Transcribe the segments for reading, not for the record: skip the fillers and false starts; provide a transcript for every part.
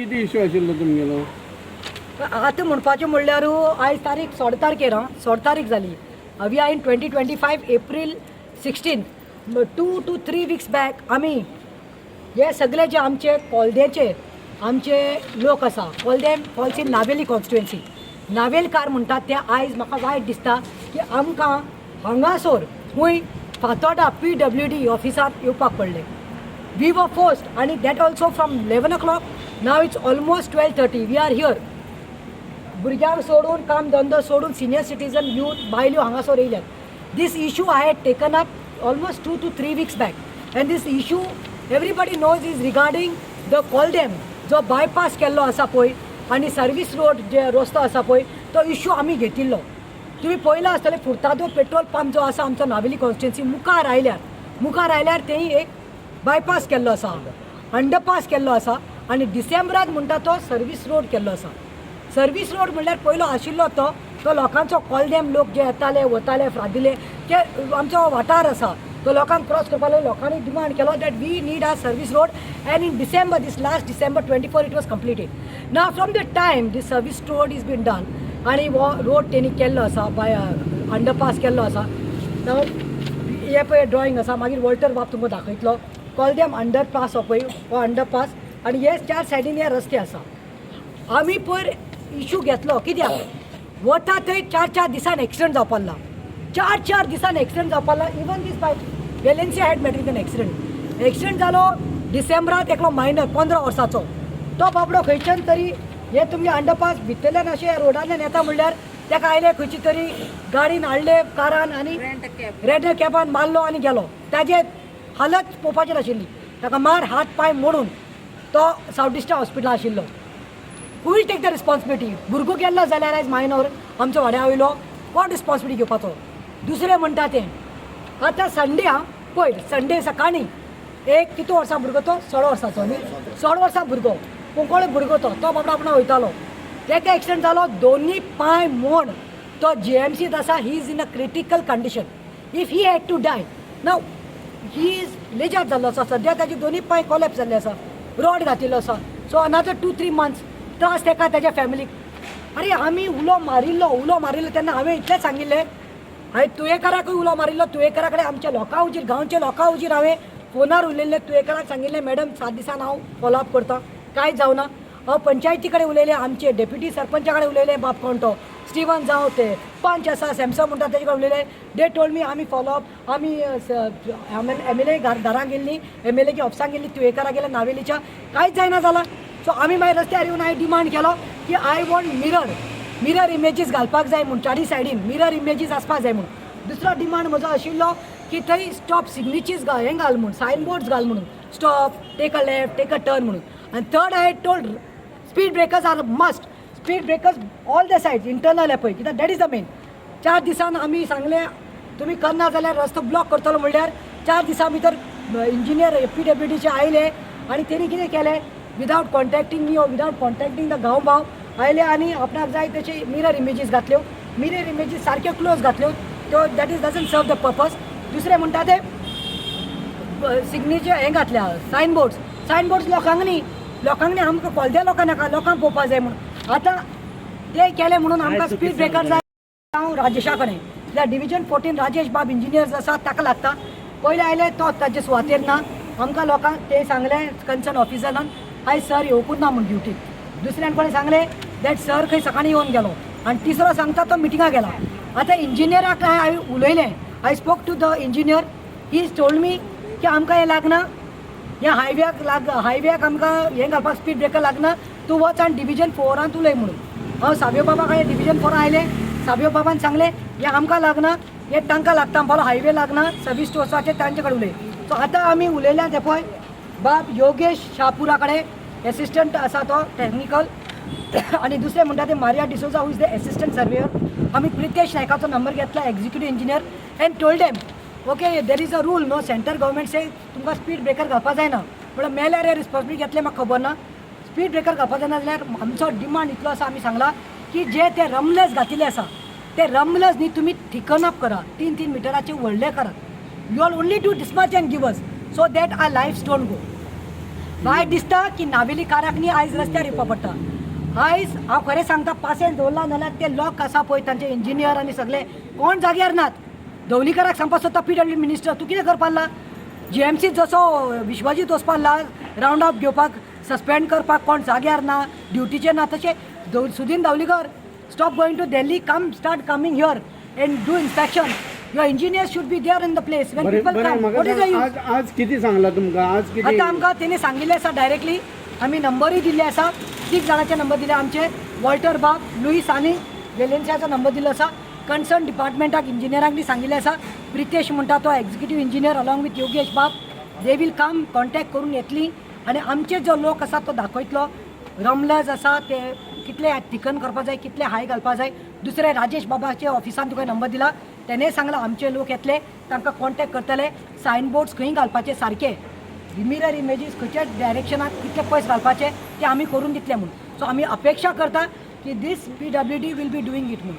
कितें इशू आशिल्लो तुमगेलो? आतां म्हणपाचें म्हणल्यार आयज तारीख 16 तारखेर, आं, 16 तारीख जाली. We are in 2025, April 16. 2 to 3 weeks back आमी हे सगळे जे आमचे कोलद्याचे आमचे लोक आसा, कोलदें falls in Navelim constituency, Navelkar म्हणटात ते, आयज म्हाका वायट दिसता की आमकां हांगासर खूंय फातोर्डा पीडब्ल्यूडी ऑफिसार येवपाक पडलें. We were forced, आणि that also from 11 o'clock. Now it's almost 12:30, we are here. भुरग्यांक सोडून, काम धंदो सोडून, सिनियर सिटीजन, यूथ, बायल्यो हांगासर येयल्यात. This issue I had taken up almost 2 to 3 weeks back, and this issue, everybody knows, is regarding the Koldem जो bypass केल्लो आसा पळय आनी सर्वीस रोड जे रस्तो आसा पळय, तो इशू आमी घेतिल्लो. तुमी पळयलां आसतलें, फुर्तादो पेट्रोल पंप जो आसा आमचो नावेली कॉन्स्टिट्युन्सी मुखार आयल्यार तेंय एक बायपास केल्लो आसा, अंडरपास केल्लो आसा आनी डिसेंबरात म्हणटा तो सर्वीस रोड केल्लो आसा. सर्वीस रोड म्हणल्यार पयलो आशिल्लो तो तो लोकांचो कोलदेम लोक जे येताले वताले, फ्रादिले ते आमचो वाठार आसा, तो लोकांक क्रॉस करपाक लागलो. लोकांनी डिमांड केलो that we need a service road, and in December, this last December 24, it was completed. Now, from the time this service road is been done आनी हो रोड तेणी केल्लो आसा, बाय अंडरपास केल्लो आसा. नाव हे पळय ड्रॉइंग आसा, मागीर वॉल्टर बाब तुमकां दाखयतलो. कोलदेम अंडरपास हो पळय, हो अंडरपास आनी हे चार सायडीन हे रस्ते आसा. आमी पयर इशू घेतलो कित्याक वता थंय चार चार दिसान एक्सिडंट जावपाक लागला, चार चार दिसान एक्सिडंट जावपाक लागला. Even this by Valencia had met with an accident. Accident जालो डिसेंबरात, एकलो मायनर 15 वर्साचो, तो बाबडो खंयच्यान तरी हे तुमगे अंडरपास भितरल्यान अशें रोडांतल्यान येता म्हणल्यार ताका आयले खंयची तरी गाडीन हाडले कारान आनी रेड कॅबान मारलो आनी गेलो. ताजे हालत पळोवपाची नाशिल्ली. ताका मार, हात पांय मोडून तो सावथ इस्टा हॉस्पिटलान आशिल्लो. Who will take the responsibility? भुरगो गेल्लो जाल्यार आयज मायनर आमच्या वाड्या वयलो कोण रिस्पॉन्सिबिलिटी घेवपाचो? दुसरें म्हणटा तें आतां संडे, आं, पयर संडे सकाळीं एक कितू वर्सां भुरगो तो, 16 वर्साचो न्ही, 16 वर्सां भुरगो, कुंकळे भुरगो तो, तो बाबडो आपणा वयतालो, तेका एक्सिडंट जालो, दोनी पांय मोड, तो जीएमसीत आसा. He is in a critical condition. If he had to die now, he is लेजाद जाल्लो आसा. सद्या ताजे दोनी पांय कोलॅप्स जाल्ले आसा, रॉड घातिल्लो आसा. सो अनादर 2-3 मंथ्स त्रास तेका, तेज्या फॅमिलीक. अरे, आमी उलो मारिल्लो, उलो मारिल्लो तेन्ना हांवें इतलेंच सांगिल्लें, हांवें तुयेकाराकूय उलो मारिल्लो. तुयेकारा कडेन आमच्या लोकां हुजीर, गांवच्या लोकां हुजीर हांवें फोनार उलयल्लें. तुयेकाराक सांगिल्लें, मॅडम, 7 दिसान हांव फॉलो अप करता. कांय जावना. हांव पंचायती कडेन उलयलें, आमचे डेप्युटी सरपंचा कडेन उलयलें, बाब कोण तो स्टिवन जावं ते पंच आसा सॅमसंग म्हणटा तेजे कडेन उलयले. They told me आमी फॉलो अप, आमी एमएलए दारां गेल्ली, एमएलएच्या ऑफिसांक गेल्ली, तुयेकारा गेले नावेलीच्या, कांयच जायना जालां. सो आमी मागीर रस्त्यार येवन हांवें डिमांड केलो की I want mirror images घालपाक जाय म्हूण, चारी सायडीन मिरर इमेजीस आसपाक जाय म्हूण. दुसरो डिमांड म्हजो आशिल्लो की थंय स्टॉप सिग्नेचीस घाल, हें घाल म्हूण, सायन बोर्ड्स घाल म्हणून, stop, take a left, take a turn म्हणून. आनी third, I told speed breakers are must, speed breakers all the sides, internal पळय, कित्याक that is the main. 4 दिसान आमी सांगलें, तुमी करना जाल्यार रस्तो ब्लॉक करतलो म्हणल्यार 4 दिसां भितर इंजिनियर पीडब्ल्यूडीचे आयले आनी तेणी कितें केलें? Without contacting me or without contacting the गांव भाव आयले आनी आपणाक जाय तशे मिरर इमेजीस घातल्यो. मिरर इमेजीस सारक्यो क्लोज घातल्यो, त्यो that is doesn't serve the purpose. दुसरें म्हणटा ते सिग्नेचर हें घातल्या, सायन बोर्ड्स. सायन बोर्ड्स लोकांक न्ही, लोकांक न्ही, आमकां कोलद्या लोकांक नाका, लोकांक पळोवपाक जाय म्हणून. आतां ते केलें म्हणून आमकां स्पीड ब्रेकर जाय. हांव राजेशा कडेन, कित्याक डिविजन 14 राजेश बाब इंजिनियर्स आसा, ताका लागता. पयलें आयले तो ताजे सुवातेर ना. आमकां लोकांक ते सांगलें कन्सर्न ऑफिसरान, आयज सर येवकूच ना म्हूण ड्युटीक. दुसऱ्यान कोणें सांगलें that sir खंय सकाळीं येवन गेलो आनी तिसरो सांगता तो मिटिंगाक गेला. आतां इंजिनियराक हांवें उलयलें. I spoke to the engineer. He told me की आमकां हें लागना, ह्या हायव्याक लाग, हायव्याक आमकां हें घालपाक स्पीड ब्रेकर लागना, तूं वच आनी डिविजन फोरांत उलय म्हणून. हांव सावियो बाबा कडेन डिविजन फोरां आयलें. सावियो बाबान सांगलें, हें आमकां लागना, हें तांकां लागता, बोलो हायवे लागना, सर्वीस वचपाचें, तांचे कडेन उलय. सो आतां आमी उलयल्या ते पळय बाब योगेश शापुरा कडेन, एसिस्टंट आसा तो टॅक्निकल, आनी दुसरें म्हणटा ते Maria D'Souza, who is the assistant surveyor. आमी प्रितेश नायकाचो नंबर घेतला, executive engineer, and told them, okay, there is a rule, no, central government say तुमकां स्पीड ब्रेकर घालपा जायना. म्हणल्यार मेल्यार हे रिस्पॉन्सिबिलिटी घेतले म्हाका खबर ना. स्पीड ब्रेकर घालपा जायना जाल्यार आमचो डिमांड इतलो आसा, आमी सांगला की जे ते रमलस घातिल्ले आसा ते रमलस न्ही तुमी थिकन अप करा, 3-3 मिटराचे व्हडले करात. You all only do this much and give us so that our life don't go. वायट दिसता की नावेलीकाराक न्ही आयज रस्त्यार येवपा पडटा. आयज हांव खरें सांगता, पासियेंस दवरला नाल्यार ते लोक आसा पळय, तांचे इंजिनियर आनी सगळे कोण जाग्यार नात. दवलीकराक सांगपाक सोदता, पीडब्ल्यू मिनिस्टर, तूं कितें करपाक लागला? जीएमसी जसो विश्वजीत वचपाक लागला रावंड ऑफ घेवपाक, सस्पेंड करपाक कोण जाग्यार ना, ड्युटीचेर ना, तशें Sudin दावलीकर, stop going to Delhi, come, start coming here and do inspection. Your engineer should be there in the place when बरें people बरें come. म्हाका what is the सांग, यूज? आज आज कितें सांगलां तुमकां? आज कितें? आतां आमकां तेणी सांगिल्लें आसा, डायरेक्टली आमी नंबरूय दिल्ले आसा. तीग जाणांचे नंबर दिले आमचे, वॉल्टर बाब, लुईस आनी वेलेन्सियाचो नंबर दिल्लो आसा. कन्सर्न डिपार्टमेंटाक, इंजिनियरांक बी सांगिल्लें आसा. प्रितेश म्हणटा तो executive engineer along with Yogesh बाब, they will come, contact करून येतली आनी आमचे जो लोक आसा तो दाखयतलो. रमलज आसा ते कितले थिकन करपा जाय, कितले हाय घालपा जाय. दुसरे राजेश बाबाचे ऑफिसान तुका नंबर दिला, तेणें सांगलां आमचे लोक येतले, तांकां कॉन्टेक्ट करतले. सायन बोर्ड्स खंय घालपाचे, सारके मिरर इमेजीस खंयच्या डायरेक्शनाक कितले पयस घालपाचे ते आमी करून दितले म्हूण. सो आमी अपेक्षा करता की this PWD will be doing it म्हूण.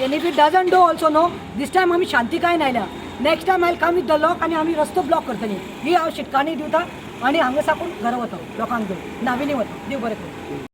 And if it doesn't do also, no, this time आमी शांतिकायेन आयल्या. Next time I come with the लोक आनी आमी रस्तो ब्लॉक करतली, ही हांव शिटकाणी दिवता. आनी हांगा साकून घरा वता, लोकांक घेवन नावेली वता. देव बरें करूं.